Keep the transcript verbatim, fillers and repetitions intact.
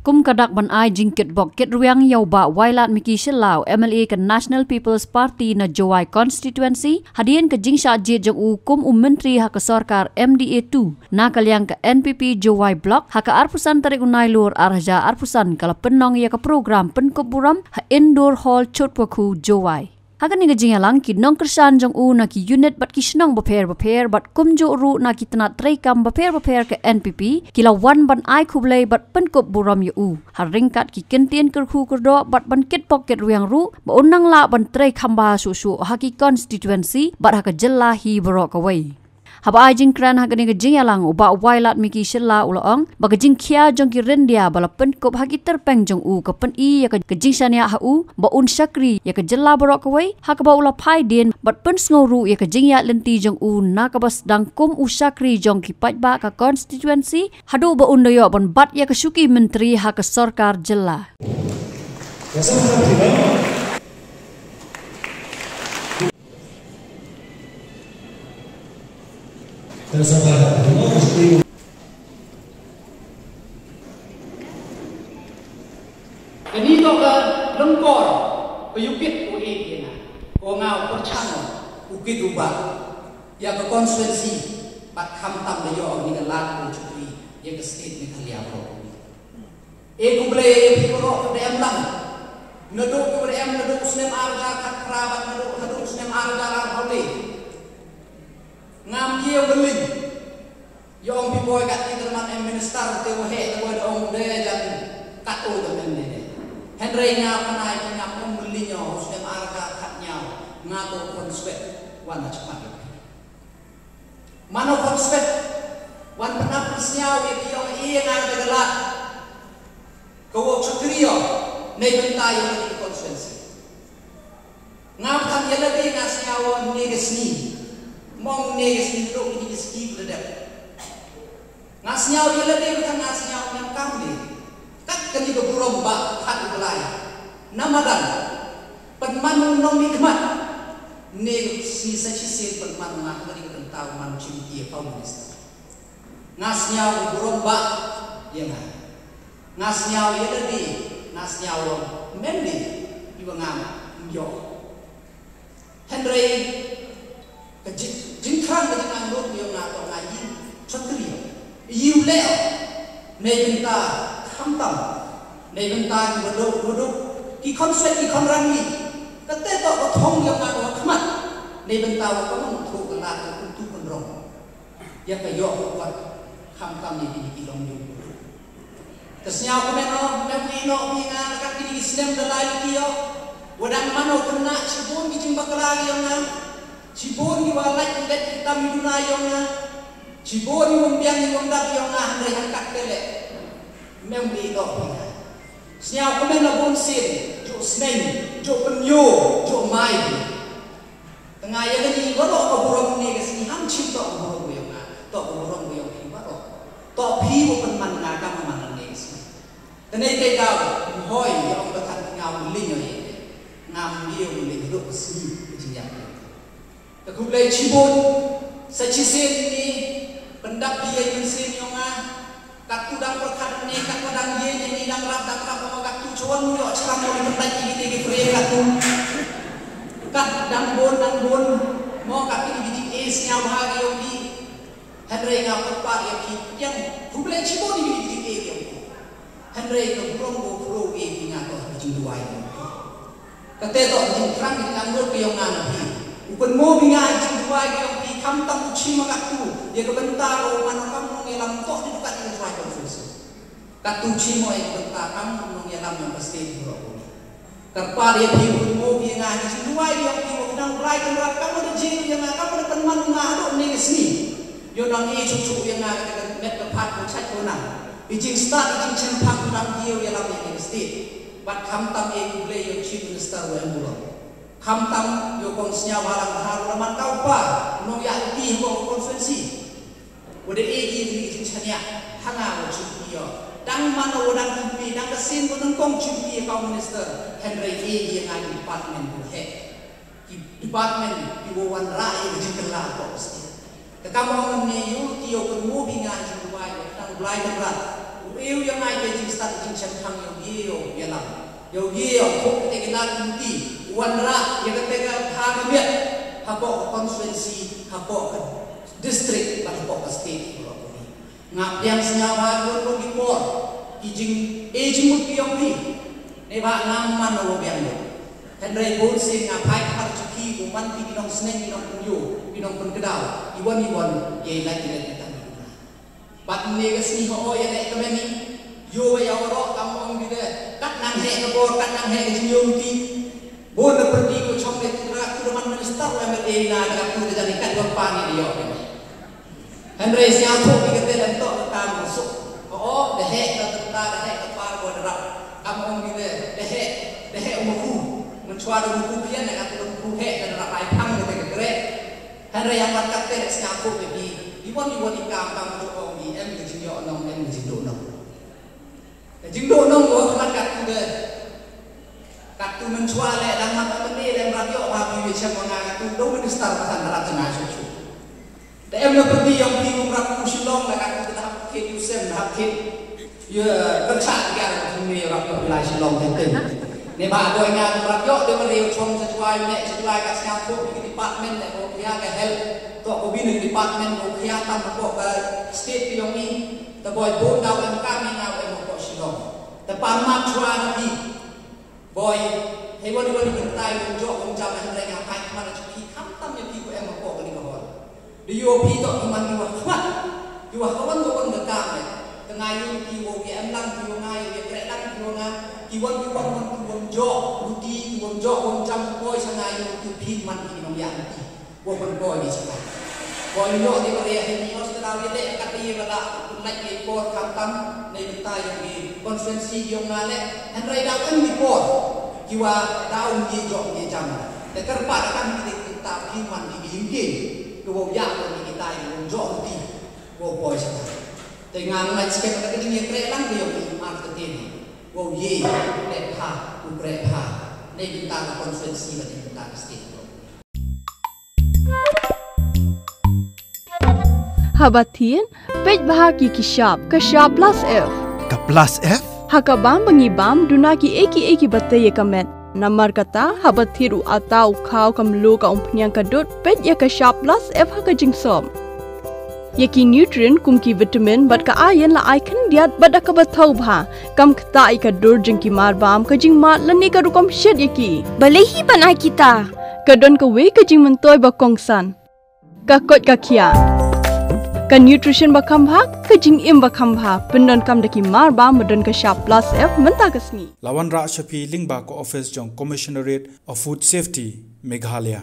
Kum ka dak ban ai jingkitbok kitrwiang ïa u Bah Wailadmiki Shylla, M L A ka National People's Party na Jowai Constituency, hadien ka jingshah jied jong u kum u Myntri ha ka sorkar M D A two, na ka liang ka N P P Jowai Block, ha ka arphew san tarik u Nailur arhajar arphew san ka la pynlong ïa ka program pynkup burom ha Indoor Hall Chotpakhu Jowai. Ha kane ka jingïalang ki nongkyrshan jong u na ki unit bad ki shnong bapher bapher bad kumjuh ruh na ki tnat treikam bapher bapher ka N P P ki la wan ban ai khublei bad pynkup burom ïa u ha ryngkat ki kyntien kyrkhu kyrdoh bad ban kitbok kitrwiang ruh ba un nang lah ban trei kham bha shuh shuh ha ki constituency bad ha ka jylla hi baroh kawei. Haba ai jingkren ha kane ka jingïalang, u Bah Wailadmiki Shylla u la ong ba ka jingkhia jong ki ryndia ba la pynkup ha ki tyrpeng jong u ka pyni ïa ka, ka jingshaniah ha u ba un shakri ïa ka jylla baroh kawei, ha kaba u la phai dien bad pynsngew ruh ïa ka jingïaid lynti jong u na kaba sdang kum u shakri jong ki paidbah ka constituency haduh ba un da ïoh ban bat ïa ka shuki myntri ha ka sorkar jylla. Kani toh ka lyngkor ka ïukit u ïeit ïa nga, ko nga u pyrshang u kit u bah ïa ka constituency bad khamtam da ïoh ïa ka lad u shakri ïa ka state Meghalaya baroh. E khublei ïa phi baroh kiba em lang. Naduh kiba em naduh u snem ar hajar khatphra bad naduh haduh u snem ar hajar arphew lai. Ngam ïa mylliñ. Ïa ong phi boi kat ki tyrman em minister te wa heh te boi da ong de jan kat o da men de. Hynrei nga pynai phi ngam ong mylliñ ïa u snem ar hajar khatñiaw nga to khon swet wan na chmat ïa phi. Mano khon swet wan pynap pynsñiaw ïa ki ong ïa nga da ka lad ka wok shakri ïa nei bynta ïa ki constituency. Nga bthan ïa lade nga sñiaw ïa ne ka sngi. Mong ne ka sngi ruh kini ki sngi ka dep. Nga sñiaw ïa lade bthan nga sñiaw ngam kam de. Kat kani ka burom ba khat u Blai. Na madan. Pynman u nongmihkhmat. Ne ka sngi sa shisien pynman nga kani ka bynta u man u chim ki ïa ka minister. Nga sñiaw u burom ba ïa nga. Nga sñiaw ïa lade, nga sñiaw ïa mem de, iwa nga ym ïoh. Hynrei ka jing, jingthrang ka jingangnud ïa nga to nga ïing chakri ïa. Ïing leh nei bynta khamtam, nei bynta ki baduk baduk, ki khon swet ki khon rangli. Kate to ka thong ïa nga to khmat, nei bynta wa ka mong thok ka lad ka kumtu kumrong. Ïa ka ïoh ka kwah khamtam ïa kine ki long jong u. Te sñiaw kumno, mem ïeh noh phi nga, la kat kine ki snem da lai ki ïoh. Wa dang mano khynnah shibun ki jingbakla ki ïong nga. Shibun ki wa lait ki lait ki tam ki duna ïong nga. Shibun ki wym biang ki wym dap ïong nga hynrei hangkat te leh. Mem ïeh noh phi nga. Sñiaw kumno la bun sien, juh sneng, juh pynïoh, juh mai. Te nga ïa kane baroh ka burom ne ka sngi, ham chim toh ka burom ka ïong nga, toh ka burom ka ïong phi baroh. Toh phi wa pynman nga kam man ne ka sngi. Te ne te ka hoi ïa ong ba than nga u lin ïa ïa. Ngam ïa u lin ruh ka sngi ka jingïap. Te khublei chibun sa chisien ni pyndap ïa mynsiem ïong nga. Katto dang pyrkhat ne katto dang ïeng ne dang rap dang rap mo katto chuan mo ïoh chram mo ïoh pynlait ïa kine ki pyrshah katto. Kat dang bun dang bun mo kat kine ki jingeh sñiaw bha ki ïong ki. Hynrei nga pynpaw ïa ki ïeng khublei chibun ïa kine ki jingeh ïong ki. Hynrei ka burom ko khro ïa ki nga to ha ki jingduwai ïong ki. Kate toh ka jingthrang ka jingangnud ka ïong nga na phi. U pynmih ïa nga ha ka jingduwai ka ïong phi khamtam u chim ma katto. Ïa ka bynta ka u man u kam nongïalam toh dei kat ïa ka duwai ka Jisu. Katto u chim mo ïa ka bynta kam nongïalam ïong ka state baroh. Kyrpad ïa phi u pynmih ïa nga ha ka jingduwai ka ïong phi u nang Blai Kynrad kam da jing ïa nga kam da pynman nga haduh ne ka sngi. Ïoh nang ïa chuh chuh ïa nga kata ka met ka phad ka chait ka nang. I jingstad i jingchem phang u nang ïa u ïalam ïa ka state. Bad khamtam ïa u Blei ïa u Chief Minister u em burom. Khamtam ïa u kong Sniawbhalang Dhar u la man ka u pa, u nongïaid lynti ha ka constituency. Wa da ïeit ïa ki jingshaniah ha nga wa jingpynïoh. Dang man wa dang kynpe dang ka sien wa nyngkong jingpynïoh ka u minister. Hynrei ïeit ïa nga ki department wa heh. Ki department ki wa wanrah ïa ka jingkylla ka u state. Te kam ong ne ïa u ki ïa u pynmih ïa nga jingduwai wa dang Blai Kynrad. U Ïa u ïa nga ïa ka jingstad jingshemphang ïa u ïa u ïalam, ïa u ïa u khup te ki lar ki luti, u wanrah ïa kata ka bha ka miat hapoh ka constituency, hapoh ka district bad hapoh ka state baroh kawei. Nga pdiang sngewbha ruh ruh ki por, ki jingeh jingmut ki ïong phi. Neibhah ngam man u biang ruh. Hynrei bun sien nga phai khmat jong phi, u man phi ki nongsneng, ki nongpynïoh, ki nongpynkdaw, iwon iwon ïa i lait i lait i tang. Bad ne ka sngi ho ïa leh ka meni, ïoh ba ïa waroh kam ong bide, kat nang heh ka bor, kat nang heh ka jingïoh luti. Bun na pyrdi ko chong ne tu da tu da man minister wa M L A na da tu da jani kat wa pan ne ïoh ne. Hynrei sngewthuh ki kate lem toh ka kam suk. Ho da heh ka tenta, da heh ka par wa da rap. Kam ong bide, da heh, da heh u maku. Mynshuwa da maku phian ne ka tu da maku heh da rap ai phang kate ka kreh. Hynrei ïa mat katte leh sngewthuh ïa phi. Iwon iwon i kam kam ju ong i em ka jingïoh nong, em ka jingduh nong. Ka jingduh nong ko mat kattu de. Kattu mynshuwa leh dang mat ka mane leh mat ïoh ba phi ïa chem wa nga kattu dong minister ba san rat jngai shuh shuh. Da em na pyrdi ïong phi kum rap ku Shillong la kattu da hap kit ïu sem da hap kit. Ïa, kyrshah ïa ka jingmih ïa rap ka pylai Shillong teng teng. Ne ba doi nga kum rap ïoh dei ba dei u chong sa juai ne sa juai ka sngewthuh ki department ne ko khia ka health. Toh ko bini department ko khia tam ko ka state ki ïong i. Te boi bun daw em kam i nga em ko Shillong. Te pan mat juai na phi. Boi, hei wan wan i kyntai wan jok wan jam hynrei nga phai khmat na jong phi khamtam ïa phi ko em ko kani ka hol. Dei ïoh phi toh ki man ki wa khmat. Ki wa ka wan ka wan ka kam eh. Te nga ïoh ki wa ki em lang ki wa nga ïoh ki kreh lang ki wa nga. Ki wan ki wan wan ki wan jok luti ki wan jok wan jam boi sa nga ïoh ki phi man ki nongïaid luti. Wa pynpoi ni sha. Boi ïoh ni ba ria hi ni os ka daw ïa leh kat ïa ba la pynlait ïa i por khamtam na i bynta ïong i constituency ïong nga leh. Hynrei daw em ni por ki wa daw ni jok ni jam. Te kyrpad kam ki dei ki ta phi man ki ki ïing ki. Ki wa ïa ko ni ki ta ïong jok ni ki. Wa poi sha. Te nga ngai skhem ka dei ni kreh lang ki ïong i mar ka tin. Wa ye kreh pha u kreh pha. Na i bynta ka constituency ba na i bynta ka state. Haba thied, peit bha ki ki shap, ka shap plus F. Ka plus F? Ha ka bam ba ngi bam, duna ki ei ki ei ki ba tei ïa ka met. Namar kata, haba thied u ata u khaw ka mluh ka umphniang ka dud, peit ïa ka shap plus F ha ka jingsop. Ïa ki nutrient kum ki vitamin bad ka iron la ai khyndiat bad da kaba thaw bha. Kam ktah ïa ka dur jong ki mar bam ka jingmad lane ka rukom shet ïa ki. Balei hi ban ai kita? Ka don kawei ka jingmyntoi ba kongsan. Ka koit ka khiah. Ka nutrition ba kham bha, ka jingim ba kham bha, pyndonkam da ki mar bam ba don ka shap plus F mynta ka sngi. La wanrah sha phi lyngba ka office jong Commissionerate of Food Safety, Meghalaya.